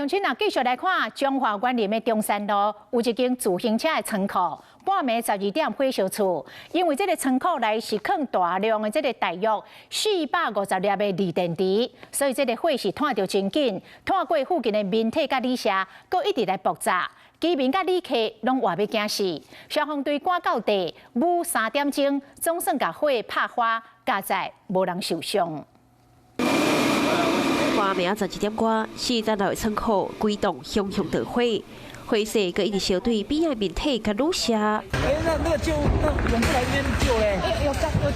鄉親啊，繼續來看彰化員林的中山路，有一間自行車的倉庫，半暝12點火燒厝，因為這个倉庫內是囥大量的這个大約450粒的鋰電池，所以這个火勢湠著真緊，湠過附近的民宅佮旅社，閣一直來爆炸，居民佮旅客攏活欲驚死。消防隊趕到地，舞3點鐘，總算共火拍花，佳哉無人受傷。半暝11點外，四層樓的倉庫規棟熊熊著火，火勢閣一直燒對邊仔民宅佮旅社。欸，那個救，那我們來這邊救咧。有有叫報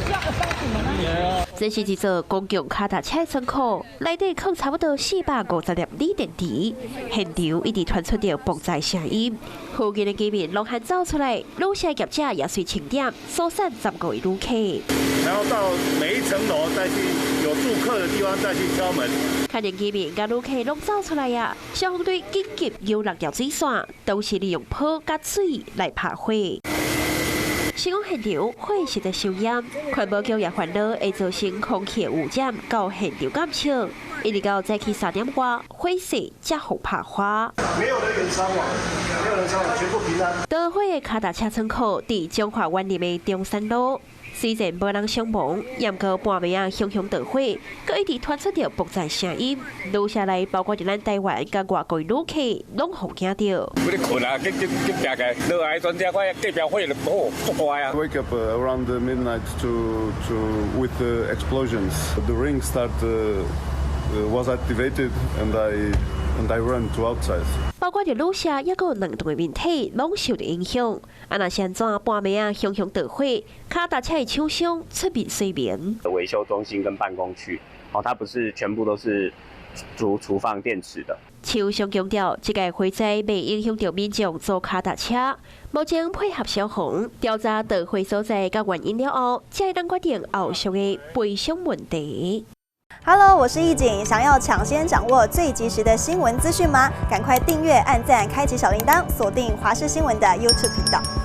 警嗎？這是一座公共跤踏車倉庫，內底囥差不多450粒鋰電池，現場一直傳出著爆炸聲音，附近的居民攏喊走出來，旅社業者也隨清點疏散15個旅客。然後到每一層樓再去有住客的地方再去敲門。看見居民佮旅客攏走出來啊，消防隊緊急游六條水線，都是利用砲佮水來拍火。施工現場火勢在收煙，環保局也煩惱會造成空氣污染，到現場監測，一直到早起3點外，火勢才予拍花。沒有人員傷亡，沒有人傷亡，全部平安。著火的跤踏車倉庫佇彰化員林的中山路。雖然無人傷亡，毋過半暝仔熊熊著火，閣一直傳出著爆炸聲音。旅社內包括著咱台灣佮外國旅客，攏予驚著。我咧睏啊，緊緊緊行起來，落來陣時我隔壁火就哦，足大啊。 Wake up around the midnight to with the explosions. The ring start was activated and I run to outside. 包括著旅社，抑閣有兩棟的民宅，攏受著影響。啊，若是按怎半暝仔熊熊著火，跤踏車的廠商出面說明。維修中心跟辦公區，哦，它不是全部都是儲放電池的。廠商強調，這个火災未影響著民眾租跤踏車。目前配合消防調查著火所在佮原因了後，才會當決定後續的賠償問題。 Hello，我是易景，想要搶先掌握最及時的新聞資訊嗎？趕快訂閱、按讚、開啟小鈴鐺，鎖定華視新聞的 YouTube 頻道。